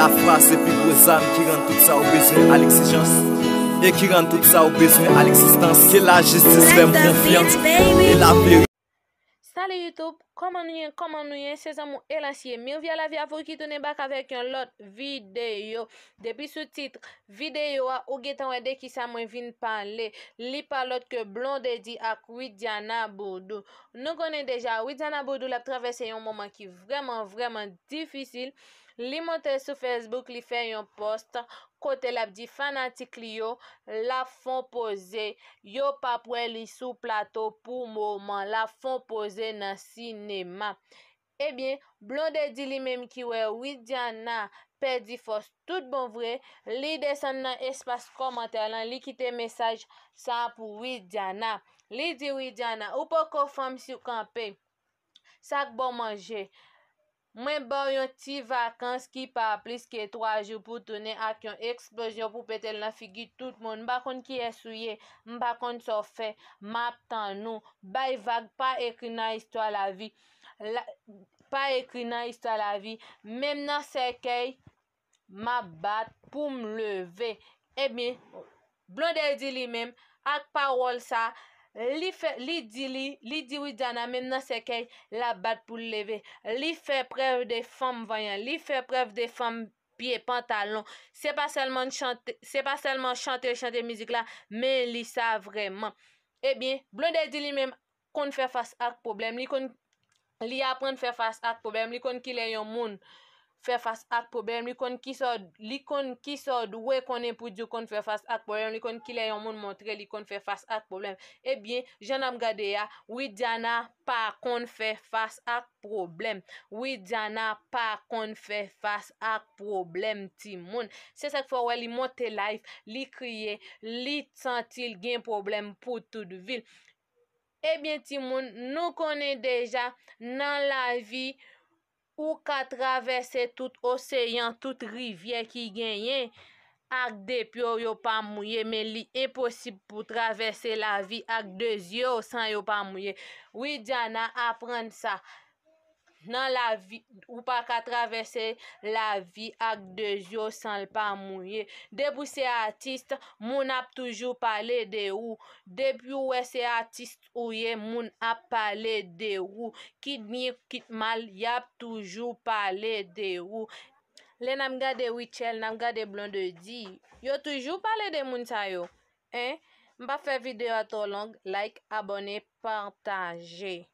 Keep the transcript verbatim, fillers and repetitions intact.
Lafwa se pi gwo zam ki rann tout sa w bezwen al egzijans e ki rann tout sa w bezwen al egzistans. Ke lajistis fè m konfyans e laverite. Salut YouTube, kòman nou ye, kòman nou ye? Se zanmi w Elancie, Mirvia Lavi avou ki tounen back avèk yon lòt videyo. Depi sou tit videyo a, ou gentan wè de kisa mwen vin pale. Li pa lòt ke Blondedy ak Widiana Boudou. Nou konnen deja, Widiana Boudou l ap travèse yon moman ki vrèman, vrèman difisil. Li monte sou Facebook, li fè yon post kote l ap di fanatik li yo, l ap fon poze, yo p ap wè li sou plato pou moman, l ap fon poze nan sinema. Ebyen, Blondedy li menm ki wè Widiana pèdi fòs tout bon vre, li desann nan espas kòmantè lan, li kite mesaj sa pou Widiana. Li di Widiana, ou poko fanm si w kanpe. Sa k ba w manje? Mwen ba w yon ti vakans ki pa plis ke twa jou pou tounen ak yon eksplozyon pou pete l nan figi tout moun. M pa konn kiyès ou ye, m pa konn sa w fè, m ap tann ou. Bay vag, pa ekri nan istwa lavi. La, pa ekri nan istwa lavi. Menm nan sèkèy, m ap bat pou m leve. Ebyen, Blondedy li menm, ak pawòl sa, li fè, li di li, li di Widiana menm nan sèkèy, l ap bat pou l leve. Li fè prèv de fanm vanyan, li fè prèv de fanm pye pantalon. Se pa sèlman chante, se pa sèlman chante, chante mizik la, men li sa vrèman. Ebyen, Blondedy li menm konn fè fas ak pwoblèm, li konn, li aprann fè fas ak pwoblèm, li konn kilè yon moun fè fas ak pwoblèm, li konn kisa w, li konn kisa w dwe konnen pou di w konn fè fas ak pwoblèm, li konn kilè yon moun montre li konn fè fas ak pwoblèm. Ebyen, jan n ap gade a, Widiana pa konn fè fas ak pwoblèm. Widiana pa konn fè fas ak pwoblèm, timoun. Se sa k fè w wè li monte live, li kriye, li santi l gen pwoblèm pou tout vi l. Ebyen, timoun, nou konnen deja, nan lavi, ou ka travèse tout oseyan, tout rivyè ki genyen ak de pye w yo pa mouye, men li enposib pou travèse lavi ak de zye w san yo pa mouye. Widiana aprann sa. Nan lavi, ou pa ka travèse lavi ak de zye w san l pa mouye. Depi w se atis, moun ap toujou pale de ou. Depi w wè se atis ou ye, moun ap pale de ou. Kit byen, kit mal, y ap toujou pale de ou. Lè n ap gade Rutshelle, n ap gade Blondedy, yo toujou pale de moun sa yo. Hein? M p ap fè videyo a twò long. Like, abòne, pataje.